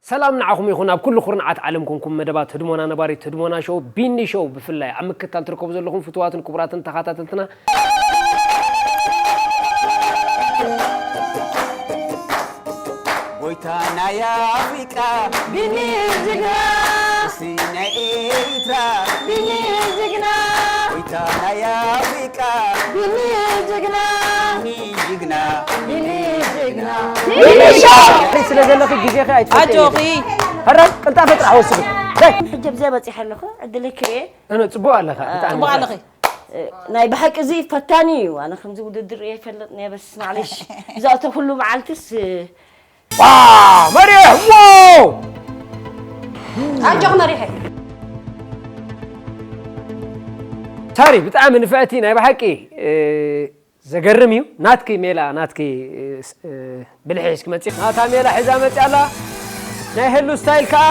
ሰላም ንዓኹም ይኹን። ኣብ ኩሉ ኩርናዓት ዓለም ኮንኩም መደባት ህድሞና ነባሪት ህድሞና ሾው፣ ቢኒ ሾው ብፍላይ ኣብ ምክትታል ትርከቡ ዘለኹም ፍቱዋትን ክቡራትን ተኸታተልትና፣ ጎይታ ናይ ኣፍሪቃ ቢኒ ጅግና፣ ንጉሲ ናይ ኤሪትራ ቢኒ ጅግና፣ ጎይታ ናይ ኣፍሪቃ ቢኒ ጅግና፣ ቢኒ ጅግና፣ ቢኒ ጅግና። ስለ ዘለኺ ግዜኺ ኣይትፈልጥዮ። ኣጆኺ። ሕራይ ቅልጣፈ ጥራሕ ወስዱ። ደይ። ሕጂ ብዘይ በጺሐ ኣለኹ፣ ዕድለይ ክርእየ። እነ ጽቡቕ ኣለኻ፣ ብጣዕሚ ጽቡቕ ኣለኺ። ናይ ብሓቂ እዚ ፈታኒ እዩ። ኣነ ከምዚ ውድድር እየ ይፈልጥ ነየ፣ በስ ማዕለሽ። ብዛእቶ ኩሉ መዓልትስ፣ ዋ፣ መሪሕ፣ ዎ! ኣጆኽ መሪሐ። ሳሪ፣ ብጣዕሚ ንፍዕቲ፣ ናይ ብሓቂ፣ እ፣ ዘገርም እዩ። ናትኪ ሜላ፣ ናትኪ፣ እ፣ ስ-፣ እ፣ ብልሒ ሒዝኪ መጺ-፣ ናታ ሜላ ሒዛ መጺኣ ኣላ። ናይ ሄሉ ስታይል ከኣ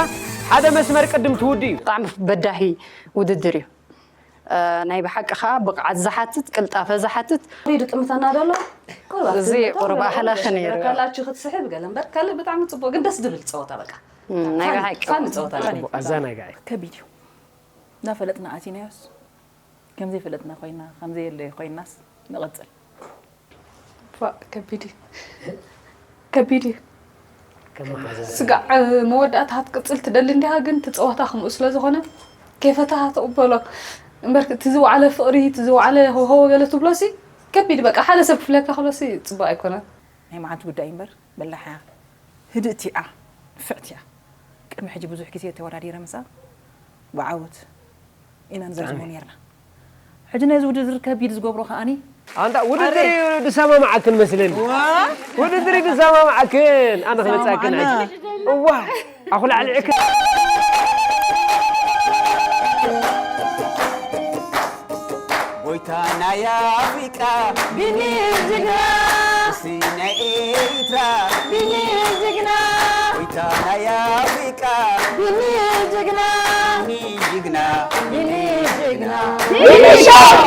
ሓደ መስመር ቅድም ትውዲ እዩ። ብጣዕሚ በዳሂ ውድድር እዩ። እ፣ ናይ ብሓቂ ከኣ ብቕዓት ዝሓትት፣ ቅልጣፈ ዝሓትት። ሪዱ ጥምተና ደሎ። ቁርባ እዚ ክትጥምቶ ቁርባ ገለ ኣሕላኸ ነይሩ። ካላችሁ ክትስሕብ ገለ እምበር ካልእ ብጣዕሚ ጽቡቕ፣ ግን ደስ ዝብል ጸወታ በቃ። እም፣ ናይ ፋን፣ ብሓቂ። ፋን ጸወታ እዩ። ጽቡቕ ኣዘናጋዒ። ከቢድ እዩ። እናፈለጥና ኣቲናዮስ፣ ከም ዘይፈለጥና ኮይና፣ ከም ዘየለ ኮይናስ ንቐጽል። ፋ፣ ከቢድ እዩ። ከቢድ እዩ። ከመሓዘ ስጋዕ፣ እ፣ መወዳእታ ክትቅጽል ትደሊ እንዲኻ፣ ግን እቲ ጸወታ ከምኡ ስለ ዝኾነ፣ ከይፈታኻ ትቕበሎ። እምበር እቲ ዝወዓለ ፍቕሪ፣ እቲ ዝወዓለ ሆሆ ገለ ትብሎሲ፣ ከቢድ በቃ፣ ሓደ ሰብ ክፍለካ ከሎሲ ጽቡቕ ኣይኮነን። ናይ መዓልቲ ጉዳይ እምበር፣ በላሕ እያ፣ ህድእቲ እያ፣ ንፍዕቲ እያ። ቅድሚ ሕጂ ብዙሕ ግዜ ተወዳዲረ ምስኣ፣ ብዓወት ኢና ንዛዝሞ ብጣዕሚ። ኔርና። ሕጂ ነዚ ውድድር ከቢድ ዝገብሮ ከኣኒ ኣንታ ውድድር እዩ ድሰማማዓክን መስለኒ። ዋ! ውድድር እዩ ድሰማማዓክን። ኣነ ክመጻክን ሕጂ። ሰማማዓና። እዋ! ኣኹ ላዕሊ ዕክ-፣ ጎይታ ናይ ኣፍሪቃ ቢኒ ጅግና፣ ንጉሲ ናይ ኤሪትራ ቢኒ ጅግና፣ ጎይታ ናይ ኣፍሪቃ ቢኒ ጅግና፣ ቢኒ ጅግና፣ ቢኒ ጅግና። ቢኒ ሾው!